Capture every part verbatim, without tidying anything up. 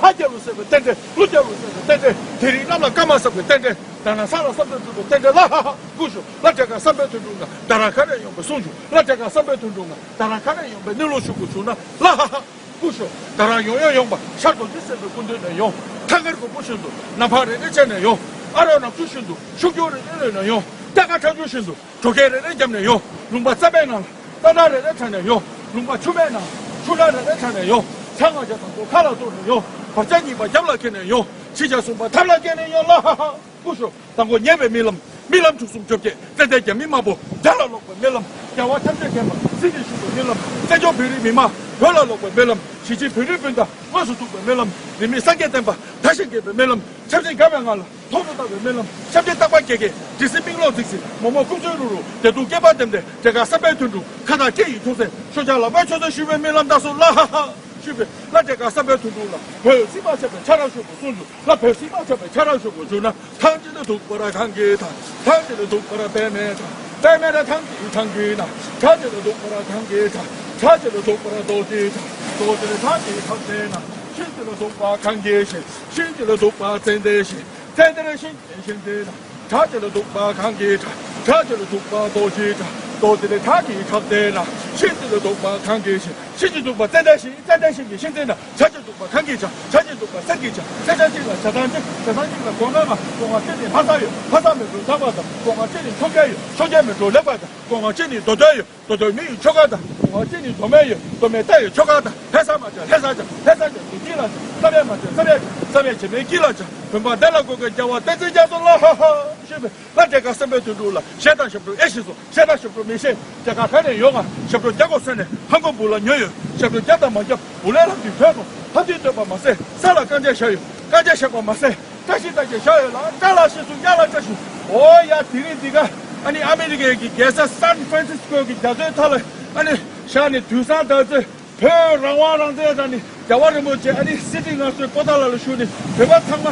ལྷ་རྒྱལ་ལོ་ཟེར་བའི་རྟེན་འབྲེལ། ཀླུ་རྒྱལ་ལོ་ཟེར་བའི་རྟེན་འབྲེལ། དེ་རིང་གནམ་ལ་སྐར་མ་གསལ་བའི་རྟེན་འབྲེལ། ད་ནངས་ལ་བསམ་གཏན་དོན་གྲུབ་པའི་རྟེན་འབྲེལ། ལ་ཧ་ཧ་ཀུ་ཤོ། ལ་བྲེ་ཀ་བསམ་གཏན་དོན་གྲུབ་ང་ད་ར་ག་ནས་ཡོང་པའི་གསུང་བྱུང་། ལ་བྲེ་ཀ་བསམ་གཏན་དོན་གྲུབ་ང་ད་ར་ག་ནས་ཡོང་པའི་གནས་ལུགས་ཞུ་དགོས་བྱུང་ན། ལ་ཧ་ཧ་ཀུ་ཤོ། ད་ར་ཡོང་ཡང་ཡོང་པ་ཤར་རྡོ་རྗེ་སེམས་དཔའི་སྐུ་མདུན་ནས་ཡོང་། ཐང་དཀར་དགུན་འབུ་བཞིན་དུ་ནམ་འཕང་རེ་རེ་བྱས་ནས་ཡོང་། ཨ་རོགས་ནག་ཆུ་བཞིན་དུ་ཤུགས་རྒྱུག་རེ་རེ་གློད་ནས་ཡོང་། སྐྱ་ཀ་ཁྲ་ཆུ་བཞིན་དུ་གྲོ་ཁལ་རེ་རེ་བརྒྱབ་ནས་ཡོང་། ལུང་པ་རྩ་བའི་ནང་ལ་རྟ་དྲེལ་རེ་རེ་འཕྲང་ནས་ཡོང་། ལུང་པ་ཆུ་བའི་ནང་ཆུ་ཁྲག་རེ་རེ་འཕྲང་ནས་ཡོང་། ཚ་ང་རྒྱ་དང་པོ་ཁ་ལ་གཏུགས་ནས་ཡོང་། བར་ཆད་གཉིས་པ་རྒྱབ་ལ་འཁྱེར་ནས་ཡོང་། ཕྱི་རྒྱལ་གསུམ་པ་ཐབས་ལ་འཁྱེར་ནས་ཡོང་། ལ་ཧ་ཧ་ཀུ་ཤོ། དང་པོ་ཉེས་པའི་རྨི་ལམ། རྨི་ལམ་དྲུག་གསུམ་བཅོ་བརྒྱད། བཙན་དན་རྒྱ་མི་དམར་པོ་རྒྱ་ལ་ལོག་པའི་རྨི་ལམ། རྒྱལ་བ་ཐམས་ཅད་མཁྱེན་པ་སྲིད་ཞིའི་དབང་པོའི་རྨི་ལམ། བཙན་བྱོལ་བོད་རིགས་མི་མང་བོད་ལ་ལོག་པའི་རྨི་ལམ། གཞིས་བྱེས་བོད་རིགས་སྤུན་ཟླ་དངོས་སུ་ཐུག་པའི་རྨི་ལམ། རིས་མེད་སངས་རྒྱས་བསྟན་པ་དར་ཞིང་རྒྱས་པའི་རྨི་ལམ། ཆབ་སྲིད་འགལ་བའི་ངང་ལ་ཐོག་ཏུ་བཏང་བའི་རྨི་ལམ། ཆབ་སྲིད་རྟག་པ་རྒྱལ་ཁའི་འཇིགས་སེལ་མིག་ལོག་འཛིགས་སེ། མོག་མོག་རྐུབ་ཚུགས་རུ་རུ་བདེ་སྡུག་སྐེད་པ་ལྡེམ་ལྡེམ། བྲེ་ཀ་བསམ་པའི་དོན་གྲུབ་ཁ་དང་སྐེ་ཡི་ཐུག་སེ། ཤོ་རྒྱག་ལ་དབའ་ཆོས་མཚོ་ཞུ་བའི་རྨི་ལམ་དག་སོང་། ལ་ཧ་ཧ་ཞུས་པས། ལ་བྲེ་ཀ་བསམ་པའི་དོན་གྲུབ་ལ་བོད་སྲིད་མ་ཆགས་པའི་ཆ་ར་ཞུ་དགོས་གསུངས་འདུག་ལ་བོད་སྲིད་མ་ཆགས་པའི་ཆ་ར་ཞུ་དགོས་བྱུང་ན། ཐང་ཅིག་ལ་ཐུག་པ་ར་གངས་ཀྱི་ཐང་། ཐང་ཅིག་ལ་ཐུག་པ་ར་པདྨའི་ཐང་། པདྨའི་ར་ཐང་གི་ཐང་གི་ན། ཐང་ཅིག་ལ་ཐུག་པ་ར་གངས་ཀྱི་ཐང་། ཐང་ཅིག་ལ་ཐུག་པ་ར་རྡོ་རྗེ་ཐང་། རྡོ་རྗེ་ལ་ཐང་གི་ཐང་ཆེན་ན། ཤིང་ཅིག་ལ་ཐུག་པ་གངས་ཀྱི་ཤིང་། ཤིང་ཅིག་ལ་ཐུག་པ་ཙན་དན་ཤིང་། ཙན་དན་ཤིང་ཅན་ཤིང་ཅན་ན། བྲག་ཅིག་ལ་ཐུག་པ་གངས་ཀྱི་བྲག་བྲག་ཅིག་ལ་ཐུག་པ་རྡོ་རྗེ་བྲག་རྡོ་རྗེ་ལ་ཐང་གི་ཐང་ལྡན་ན། ཤིང་ཅིག་ལ་ཐུག་པ་གངས་ཀྱི་ཤིང་། ཤིང་ཅིག་ཐུག་པ་ཙན་དན་ཤིང་། ཙན་དན་ཤིང་གི་ཤིང་ཙན་ན། བྱ་ཅིག་ཐུག་པ་གངས་ཀྱི་བྱ། བྱ་ཅིག་ཐུག་པ་གསེར་གྱི་བྱ། གསེར་བྱ་གཅིག་ལ་བྱ་ཐང་གཅིག་བྱ་ཐང་གཅིག་ལ་སྒོ་ང་མ། སྒོ་ང་གཅིག་ནི་ལྷ་ས་ཡོད། ལྷ་ས་མི་འགྲོ་ལྷ་པ་དང་། སྒོ་ང་གཅིག་ནི་ཆོས་རྒྱལ་ཡོད། ཆོས་རྒྱལ་མི་འགྲོ་ལེགས་པ་དང་། སྒོ་ང་གཅིག་ནི་མདོ་སྟོད་ཡོད། མདོ་སྟོད་མི་ཡི་ཆོ་ག་དང་། སྒོ་ང་གཅིག་ནི་མདོ་སྨད་ཡོད། མདོ་སྨད་རྟ་ཡི་ཆོ་ག་དང་། ལྷ་ས་མ་བྱ་ལྷ་ས་བྱ། ལྷ་ས་བྱ་དུ་སྐྱིད་ལ་བྱ། ས་བྱ་མ་བྱ་ས་བྱ་བྱ། ས་བྱ་བྱེ་མའི་སྐྱིད་ལ་བྱ། བོད་པ་བདེ་ལ་འགོད་མཁན་རྒྱལ་བ་བསྟན་འཛིན་རྒྱ་མཚོ་ལ་ཧ་ཧ་ཞུས་པས། ལ་བྲེ་ཀ་བསམ་པའི་དོན་གྲུབ་ལ་ཞེ་དྲག་ཞབས་བྲོ་ཨེ་ཤེས་སོ། ཞེ་དྲག་ཞབས་བྲོ་མི་ཤེས། བྲེ་ཀ་ག་ནས་ཡོང་ང་། ཞབས་བྲོ་རྒྱག་དགོས་ཟེར་ནས་ཧང་གོ་བུ་ལ་ཉོས་ཡོད། ཞབས་བྲོ་རྒྱབ་དང་མ་རྒྱབ་བུ་ལས་ལྷག་དུས་ཐོས་སོང་། ལྷ་དུས་བསྟོད་པ་མ་ཟད་ས་ལ་རྐང་རྗེས་བཞག་ཡོད། རྐང་རྗེས་བཞག་པ་མ་ཟད་བཀྲ་ཤིས་རྟགས་ཅན་བཞག་ཡོད་ལ། བཀྲ་ལ་ཤིས་སུ་གཡག་ལ་བཀྲ་ཤིས། ཨོ་ཡ། དེ་རིང་འདི་ག་ཨ་ནི་ཨ་མི་རི་ཀའི་གི་རྒྱལ་ས་སན་ཧྥ་རན་སིས་ཀོ་གི་རྒྱ་མཚོའི་མཐའ་ལ་ཨ་ནི་བཞག་ནས་དུས་སང་ད་ཚེ་བོད་རང་དབང་རང་བཙན་དང་ནི་རྒྱལ་བ་རིན་པོ་ཆེ་ཨ་ནི་སི་ཏི་ང་ཚོའི་པོ་ཏཱ་ལ་ལ་བཞུགས་ནས་བོད་པ་ཚང་མ་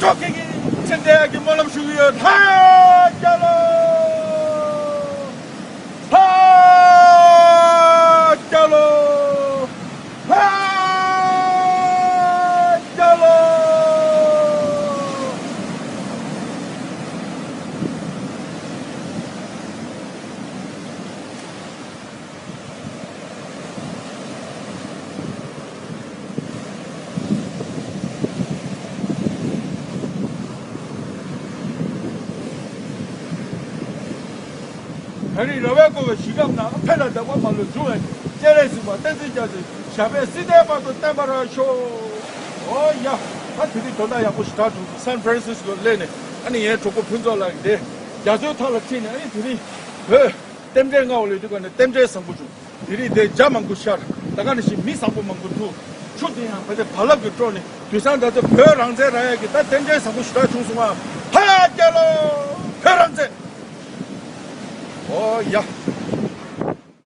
སྐྱོ་ཁེ་ཁེ་ཁྲིམས་བསྟན་ཡག་གི་སྨོན་ལམ་ཞུ་གི་ཡོད། ལྷ་རྒྱལ་ལོ། ལྷ་རྒྱལ་ལོ། ལྷ་རྒྱལ་ལོ། ད་རེས་ར་བས་བསྐོར་བའི་ཞིང་ཁམས་ན་ཕན་ལ་འདག་པ་མ་ལུས་འབྱུང་བའི་སྤྱན་རས་གཟིགས་དཔལ་བསྟན་འཛིན་རྒྱ་མཚོའི་ཞབས་པད་སྲིད་མཐའི་བར་དུ་བརྟན་པར་ཤོག། ཨོ་ཡ། ད་དེ་རིང་དོན་དག་ཡག་པོ་ཞིག་གྲགས་བྱུང་། སན་ཧྥ་རན་སིས་ཀོ་སླེབས་ནས་ཨ་ནི་ངའི་གྲོགས་པོ་ཕུན་ཚོགས་ལགས་ཀྱིས་དེ་རྒྱ་མཚོའི་མཐའ་ལ་ཁྲིད་ནས་ཨ་ནི་དེ་རིང་བོད་རྟེན་འབྲེལ་མངའ་འོག་ལ་ཡོད་དུས་ག་ནས་རྟེན་འབྲེལ་བཟང་པོ་བྱུང་། དེ་རིང་དེ་རྒྱ་མང་པོ་ཤར། ད་ག་ནང་བཞིན་མི་བཟང་པོ་མང་པོ་ཐུག། ཆུ་དེ་ཡང་བ་དེ་བ་ལབ་ཀྱི་དཀྲོག་ནས་དུས་སང་ད་ཚོ་བོད་རང་བཙན་རག་ཡག་གི་ད་རྟེན་འབྲེལ་བཟང་པོ་ཞེ་དྲག་བྱུང་སོང་ཨ། ལྷ་རྒྱལ་ལོ། བོད་རང་བཙན། ཨོ་ཡ།